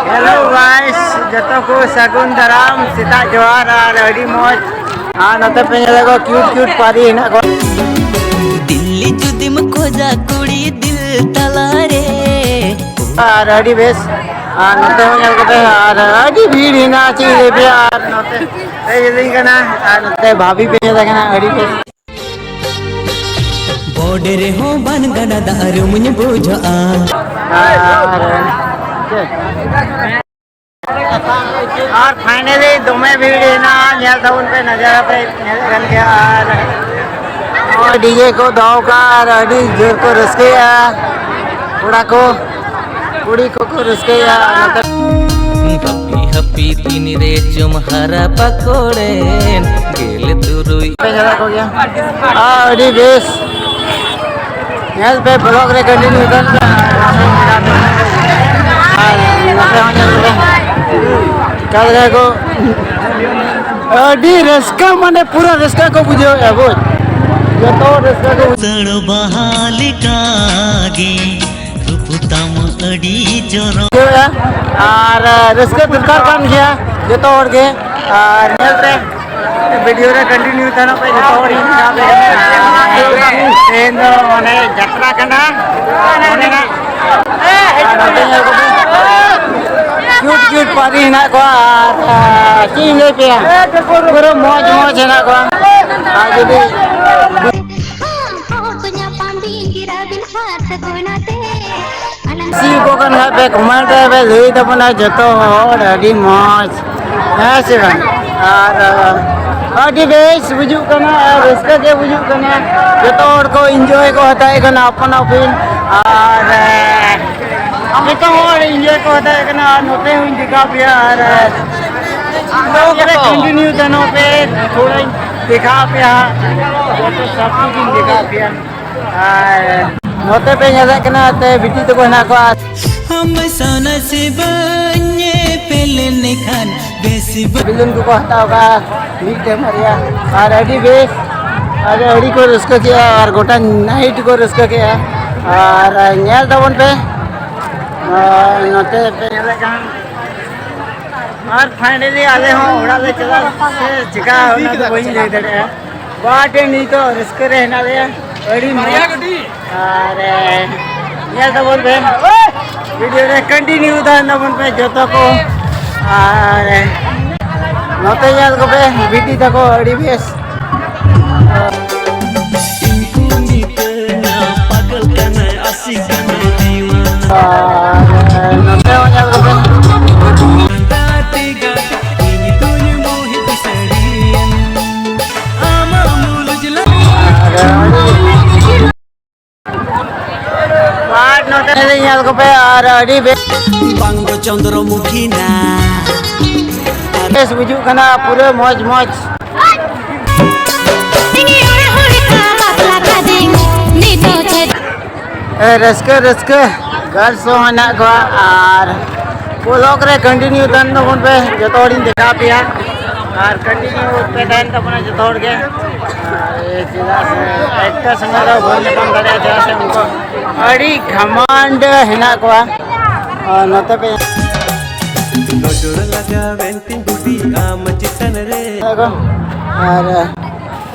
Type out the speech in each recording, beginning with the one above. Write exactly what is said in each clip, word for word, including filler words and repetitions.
Hello guys, ᱡᱚᱛᱚ ᱠᱚ ᱥᱟᱹᱜᱩᱱ ᱫᱟᱨᱟᱢ, ᱥᱮᱛᱟᱜ ᱡᱚᱦᱟᱨ ᱟᱨ ᱟᱹᱰᱤ ᱢᱚᱡᱽ᱾ ᱟᱨ ᱱᱚᱛᱮ ᱯᱮ ᱧᱮᱞᱮᱫ ᱠᱚᱣᱟ cute cute ᱯᱟᱹᱨᱤ ᱦᱮᱱᱟᱜ ᱠᱚᱣᱟ᱾ ᱫᱤᱞᱞᱤ ᱡᱩᱫᱤᱢ ᱠᱷᱚᱡᱟ ᱠᱩᱲᱤ ᱫᱤᱞ ᱛᱟᱞᱟᱨᱮ᱾ ᱟᱨ ᱟᱹᱰᱤ ᱵᱮᱥ᱾ ᱟᱨ ᱱᱚᱛᱮ ᱦᱚᱸ ᱧᱮᱞ ᱠᱟᱛᱮ ᱟᱨ ᱟᱹᱰᱤ ᱵᱷᱤᱲ ᱦᱮᱱᱟᱜᱼᱟ, ᱪᱮᱫ ᱤᱧ ᱞᱟᱹᱭ ᱟᱯᱮᱭᱟ᱾ ᱟᱨ ᱱᱚᱛᱮ ᱦᱮᱡ ᱦᱩᱭ ᱠᱟᱱᱟ᱾ ᱟᱨ ᱱᱚᱛᱮ ᱵᱷᱟᱵᱤ ᱯᱮ ᱧᱮᱞ ᱠᱟᱱᱟ, ᱟᱹᱰᱤ ᱵᱮᱥ᱾ ᱵᱚᱰᱮ ᱨᱮᱦᱚᱸ ᱵᱟᱱ ᱜᱟᱰᱟ ᱫᱟᱜ ᱨᱩᱢᱩᱧ ᱵᱩᱡᱷᱟᱹᱜᱼᱟ᱾ ᱟᱨ ᱟᱨ finally ᱫᱚᱢᱮ ᱵᱷᱤᱲ ᱦᱮᱱᱟᱜᱼᱟ, ᱧᱮᱞ ᱛᱟᱵᱚᱱ ᱯᱮ, ᱱᱟᱡᱟᱨᱟ ᱯᱮ ᱧᱮᱞᱮᱫ ᱠᱟᱱ ᱜᱮᱭᱟ᱾ ᱟᱨ ᱱᱚᱜᱼᱚᱭ DJ ᱠᱚ ᱫᱚᱦᱚ ᱠᱟᱜᱼᱟ ᱟᱨ ᱟᱹᱰᱤ ᱡᱳᱨ ᱠᱚ ᱨᱟᱹᱥᱠᱟᱹᱭᱟ ᱠᱚᱲᱟ ᱠᱚ, ᱠᱩᱲᱤ ᱠᱚᱠᱚ ᱨᱟᱹᱥᱠᱟᱹᱭᱟ᱾ ᱚᱱᱟᱛᱮ ᱦᱟᱯᱤ ᱦᱟᱯᱤ ᱛᱤᱱᱨᱮ ᱪᱚᱢ ᱦᱟᱨᱟ ᱯᱟᱠᱚᱲᱮᱱ ᱜᱮᱞ ᱛᱩᱨᱩᱭ᱾ ᱯᱮ ᱧᱮᱞᱮᱫ ᱠᱚᱜᱮᱭᱟ᱾ ᱟᱹᱰᱤ ᱵᱮᱥ᱾ ᱧᱮᱞ ᱯᱮ, vlog ᱨᱮ continue ᱛᱟᱦᱮᱱ ᱯᱮ᱾ ᱟᱨ ᱱᱚᱛᱮ ᱦᱚᱸ ᱧᱮᱞ ᱯᱮ᱾ ᱚᱠᱟ ᱞᱮᱠᱟ ᱠᱚ ᱟᱹᱰᱤ ᱨᱟᱹᱥᱠᱟᱹ, ᱢᱟᱱᱮ ᱯᱩᱨᱟᱹ ᱨᱟᱹᱥᱠᱟᱹ ᱠᱚ ᱵᱩᱡᱷᱟᱹᱣᱮᱫᱼᱟ, ᱵᱩᱡᱽ᱾ ᱡᱚᱛᱚ ᱦᱚᱲ ᱨᱟᱹᱥᱠᱟᱹ ᱠᱚ ᱵᱩᱡᱷᱟᱹᱣ ᱫᱟᱹᱲ ᱵᱟᱦᱟ ᱞᱮᱠᱟᱜᱮ ᱨᱩᱯ ᱛᱟᱢ ᱟᱹᱰᱤ ᱪᱚᱨᱚᱠ᱾ ᱵᱩᱡᱷᱟᱹᱣᱮᱫᱼᱟ᱾ ᱟᱨ ᱨᱟᱹᱥᱠᱟᱹ ᱫᱚᱨᱠᱟᱨ ᱠᱟᱱ ᱜᱮᱭᱟ ᱡᱚᱛᱚ ᱦᱚᱲ ᱜᱮ᱾ ᱟᱨ ᱧᱮᱞ ᱯᱮ, video ᱨᱮ continue ᱛᱟᱦᱮᱱᱚᱜ ᱯᱮ, ᱡᱚᱛᱚ ᱦᱚᱲ ᱤᱧ ᱢᱮᱛᱟ ᱯᱮ ᱠᱟᱱᱟ᱾ ᱛᱮᱦᱮᱧ ᱫᱚ ᱢᱟᱱᱮ ᱡᱟᱛᱨᱟ ᱠᱟᱱᱟ, ᱚᱸᱰᱮᱱᱟᱜ ᱟᱨ ᱱᱚᱛᱮ ᱧᱮᱞ ᱠᱚᱯᱮ, cute cute ᱯᱟᱹᱨᱤ ᱦᱮᱱᱟᱜ ᱠᱚᱣᱟ᱾ ᱟᱨ, ᱟᱨ ᱪᱮᱫ ᱤᱧ ᱞᱟᱹᱭ ᱯᱮᱭᱟ, ᱯᱩᱨᱟᱹ ᱢᱚᱡᱽ ᱢᱚᱡᱽ ᱦᱮᱱᱟᱜ ᱠᱚᱣᱟ᱾ ᱟᱨ ᱡᱩᱫᱤ ᱦᱚᱲ ᱠᱚ ᱧᱟᱯᱟᱢ ᱵᱤᱱ ᱜᱤᱨᱟᱹ ᱵᱤᱱ ᱦᱟᱛ ᱜᱚᱱᱟᱛᱮ᱾ ᱥᱤ ᱠᱚ ᱠᱟᱱ ᱠᱷᱟᱡ ᱯᱮ comment ᱨᱮ ᱯᱮ ᱞᱟᱹᱭ ᱛᱟᱵᱚᱱᱟ ᱡᱚᱛᱚ ᱦᱚᱲ, ᱟᱹᱰᱤ ᱢᱚᱡᱽ᱾ ᱦᱮᱸ ᱥᱮ ᱵᱟᱝ? ᱟᱨ, ᱟᱹᱰᱤ ᱵᱮᱥ ᱵᱩᱡᱩᱜ ᱠᱟᱱᱟ ᱟᱨ ᱨᱟᱹᱥᱠᱟᱹ ᱜᱮ ᱵᱩᱡᱩᱜ ᱠᱟᱱᱟ᱾ ᱡᱚᱛᱚ ᱦᱚᱲ ᱠᱚ enjoy ᱠᱚ ᱦᱟᱛᱟᱣᱮᱫ ᱠᱟᱱᱟ ᱟᱯᱟᱱ ᱟᱹᱯᱤᱱ᱾ ᱟᱨ, ᱡᱚᱛᱚ ᱦᱚᱲ enjoy ᱠᱚ ᱦᱟᱛᱟᱣᱮᱫ ᱠᱟᱱᱟ᱾ ᱟᱨ ᱱᱚᱛᱮ ᱦᱚᱸᱧ ᱫᱮᱠᱷᱟᱣ ᱯᱮᱭᱟ᱾ ᱟᱨ vlog ᱨᱮ continue ᱛᱟᱦᱮᱱᱚᱜ ᱯᱮ, ᱛᱷᱚᱲᱟᱧ ᱫᱮᱠᱷᱟᱣ ᱯᱮᱭᱟ ᱦᱟᱸᱜ᱾ ᱡᱚᱛᱚ ᱥᱚᱵ ᱠᱤᱪᱷᱩᱧ ᱫᱮᱠᱷᱟᱣ ᱯᱮᱭᱟ᱾ ᱟᱨ ᱱᱚᱛᱮ ᱯᱮ ᱧᱮᱞᱮᱫ ᱠᱟᱱᱟ, ᱛᱮ ᱵᱤᱴᱤ ᱛᱟᱠᱚ ᱦᱮᱱᱟᱜ ᱠᱚᱣᱟ᱾ ᱟᱢ ᱥᱟᱶ ᱱᱟᱥᱮ ᱵᱟᱹᱧ ᱧᱮᱯᱮᱞ ᱞᱮᱱᱠᱷᱟᱱ ᱵᱮᱥ ᱵᱟ- ᱵᱮᱞᱩᱱ ᱠᱚᱠᱚ ᱦᱟᱛᱟᱣ ᱠᱟᱜᱼᱟ ᱢᱤᱫᱴᱮᱱ ᱵᱟᱨᱭᱟ, ᱟᱨ ᱟᱹᱰᱤ ᱵᱮᱥ, ᱟᱨ ᱟᱹᱰᱤ ᱠᱚ ᱨᱟᱹᱥᱠᱟᱹ ᱠᱮᱜᱼᱟ, ᱟᱨ ᱜᱚᱴᱟ night ᱠᱚ ᱨᱟᱹᱥᱠᱟᱹ ᱠᱮᱜᱼᱟ᱾ ᱟᱨ ᱧᱮᱞ ᱛᱟᱵᱚᱱ ᱯᱮ, ᱟᱨ ᱱᱚᱛᱮ ᱯᱮ ᱧᱮᱞᱮᱫ ᱠᱟᱱ, ᱟᱨ finally ᱟᱞᱮ ᱦᱚᱸ ᱚᱲᱟᱜ ᱞᱮ ᱪᱟᱞᱟᱜ ᱥᱮ ᱪᱮᱠᱟ, ᱚᱱᱟ ᱫᱚ ᱵᱟᱹᱧ ᱞᱟᱹᱭ ᱫᱟᱲᱮᱭᱟᱜᱼᱟ᱾ But ᱱᱤᱛᱚᱜ ᱨᱟᱹᱥᱠᱟᱹ ᱨᱮ ᱦᱮᱱᱟᱜ ᱞᱮᱭᱟ, ᱟᱹᱰᱤ ᱢᱚᱡᱽ᱾ ᱟᱨ ᱧᱮᱞ ᱛᱟᱵᱚᱱ ᱯᱮ, video ᱨᱮ continue ᱛᱟᱦᱮᱱ ᱛᱟᱵᱚᱱ ᱯᱮ ᱡᱚᱛᱚ ᱠᱚ᱾ ᱟᱨ ᱱᱚᱛᱮ ᱧᱮᱞ ᱠᱚᱯᱮ, ᱵᱤᱴᱤ ᱛᱟᱠᱚ ᱟᱹᱰᱤ ᱵᱮᱥ᱾ ᱤᱧ ᱠᱩᱲᱤ ᱛᱮ ᱯᱟᱜᱚᱞ ᱠᱟᱱᱟᱭ, ᱟᱥᱤᱠ ᱠᱟᱱᱟᱭ ᱫᱤᱣᱟᱱᱟ᱾ ᱟᱨ ᱱᱚᱛᱮ ᱦᱚᱸ ᱧᱮᱞ ᱠᱚᱯᱮ᱾ ᱜᱟᱛᱮ ᱜᱟᱛᱮ ᱤᱧ ᱫᱩᱧ ᱢᱳᱦᱤᱛ ᱥᱟᱹᱨᱤᱭᱮᱱ, ᱟᱢᱟᱜ ᱢᱩᱞᱩᱡ ᱞᱟ- ᱟᱨ ᱱᱚᱛᱮ ᱧᱮᱞ ᱠᱚᱯᱮ, ᱟᱨ ᱟᱹᱰᱤ ᱵᱮᱥ ᱵᱟᱝ ᱫᱚ ᱪᱚᱱᱫᱨᱚᱢᱩᱠᱷᱤ ᱱᱟ᱾ ᱵᱮᱥ ᱵᱩᱡᱩᱜ ᱠᱟᱱᱟ, ᱯᱩᱨᱟᱹ ᱢᱚᱡᱽ ᱢᱚᱡᱽ᱾ ᱤᱧ ᱚᱲᱟᱜ ᱦᱚᱲ ᱠᱚ ᱵᱟᱯᱞᱟ ᱠᱟᱫᱤᱧ, ᱱᱤᱛᱚᱜ ᱪᱮᱫ? ᱮ, ᱨᱟᱹᱥᱠᱟᱹ ᱨᱟᱹᱥᱠᱟᱹ, girls ᱦᱚᱸ ᱦᱮᱱᱟᱜ ᱠᱚᱣᱟ᱾ ᱟᱨ vlog ᱨᱮ continue ᱛᱟᱦᱮᱱ ᱛᱟᱵᱚᱱ ᱯᱮ, ᱡᱚᱛᱚ ᱦᱚᱲᱤᱧ ᱫᱮᱠᱷᱟᱣ ᱯᱮᱭᱟ᱾ ᱟᱨ continue ᱯᱮ ᱛᱟᱦᱮᱱ ᱛᱟᱵᱚᱱᱟ ᱡᱚᱛᱚ ᱦᱚᱲ ᱜᱮ᱾ ᱟᱨ ᱪᱮᱫᱟᱜ ᱥᱮ ᱮᱠᱴᱟ ᱥᱚᱸᱜᱮ ᱫᱚ ᱵᱟᱹᱧ ᱧᱟᱯᱟᱢ ᱫᱟᱲᱮᱭᱟᱜᱼᱟ, ᱪᱮᱫᱟᱜ ᱥᱮ ᱩᱱᱠᱩ ᱟᱹᱰᱤ ᱜᱷᱟᱢᱟᱱᱰ ᱦᱮᱱᱟᱜ ᱠᱚᱣᱟ᱾ ᱟᱨ ᱱᱚᱛᱮ ᱯᱮ ᱱᱚᱡᱚᱨ ᱞᱟᱜᱟᱣᱮᱱ ᱛᱤᱧ ᱵᱩᱰᱤ ᱟᱢ ᱪᱮᱛᱟᱱ ᱨᱮ᱾ ᱟᱨ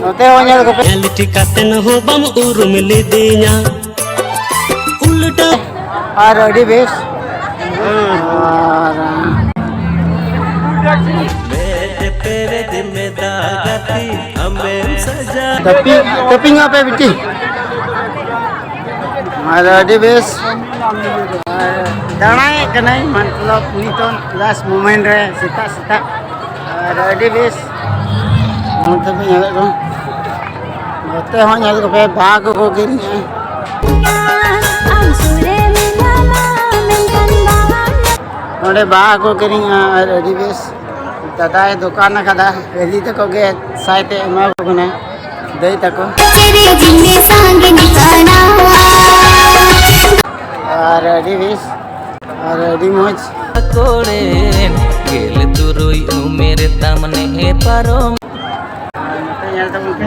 ᱱᱚᱛᱮ ᱦᱚᱸ ᱧᱮᱞ ᱠᱚᱯᱮ᱾ ᱧᱮᱞ ᱴᱷᱤᱠ ᱠᱟᱛᱮ ᱦᱚᱸ ᱵᱟᱢ ᱩᱨᱩᱢ ᱞᱤᱫᱤᱧᱟ᱾ ᱩᱞᱴᱟᱹ ᱟᱨ ᱟᱹᱰᱤ ᱵᱮᱥ᱾ ᱟᱨ ᱢᱮᱫ ᱯᱮᱨᱮᱡ ᱢᱮ ᱫᱟᱜ ᱜᱟᱛᱮ, ᱟᱢᱮᱢ ᱥᱟᱡᱟ᱾ ᱛᱟᱹᱯᱤ-, ᱛᱟᱹᱯᱤᱧ ᱟᱯᱮ ᱵᱤᱴᱤ᱾ ᱟᱨ ᱟᱹᱰᱤ ᱵᱮᱥ᱾ ᱟᱨ ᱫᱟᱬᱟᱭᱮᱫ ᱠᱟᱹᱱᱟᱹᱧ, ᱢᱚᱛᱞᱚᱵ ᱱᱤᱛᱚᱝ last moment ᱨᱮ ᱥᱮᱛᱟᱜ ᱥᱮᱛᱟᱜ᱾ ᱟᱨ ᱟᱹᱰᱤ ᱵᱮᱥ᱾ ᱱᱚᱛᱮ ᱯᱮ ᱧᱮᱞᱮᱫ ᱠᱚᱣᱟ, ᱱᱚᱛᱮ ᱦᱚᱸ ᱧᱮᱞ ᱠᱚᱯᱮ, ᱵᱟᱦᱟ ᱠᱚᱠᱚ ᱠᱤᱨᱤᱧᱮᱜᱼᱟ᱾ ᱟᱢ ᱥᱩᱨ ᱨᱮ ᱢᱮᱱᱟᱢᱟ, ᱢᱮᱱᱠᱷᱟᱱ ᱵᱟᱝ᱾ ᱱᱚᱰᱮ ᱵᱟᱦᱟ ᱠᱚ ᱠᱤᱨᱤᱧᱟ ᱟᱨ ᱟᱹᱰᱤ ᱵᱮᱥ ᱫᱟᱫᱟᱭ ᱫᱚᱠᱟᱱ ᱟᱠᱟᱫᱟ, ᱦᱤᱞᱤ ᱛᱟᱠᱚ ᱜᱮ ᱥᱟᱭᱛᱮ ᱮᱢᱟ ᱠᱚ ᱠᱟᱱᱟ, ᱫᱟᱹᱭ ᱛᱟᱠᱚ᱾ ᱛᱮᱨᱮ ᱡᱤᱱᱤᱥ ᱥᱟᱺᱜᱤᱧ ᱠᱟᱱᱟ᱾ ᱟᱨ ᱟᱹᱰᱤ ᱵᱮᱥ, ᱟᱨ ᱟᱹᱰᱤ ᱢᱚᱡᱽ᱾ ᱠᱚᱲᱮᱱ ᱜᱮᱞ ᱛᱩᱨᱩᱭ ᱩᱢᱮᱨ ᱛᱟᱢ ᱱᱮᱜᱼᱮ ᱯᱟᱨᱚᱢ᱾ ᱟᱨ ᱱᱚᱛᱮ ᱧᱮᱞ ᱛᱟᱵᱚᱱ ᱯᱮ,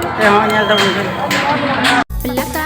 ᱱᱚᱛᱮ ᱦᱚᱸ ᱧᱮᱞ ᱛᱟᱵᱚᱱ ᱯᱮ᱾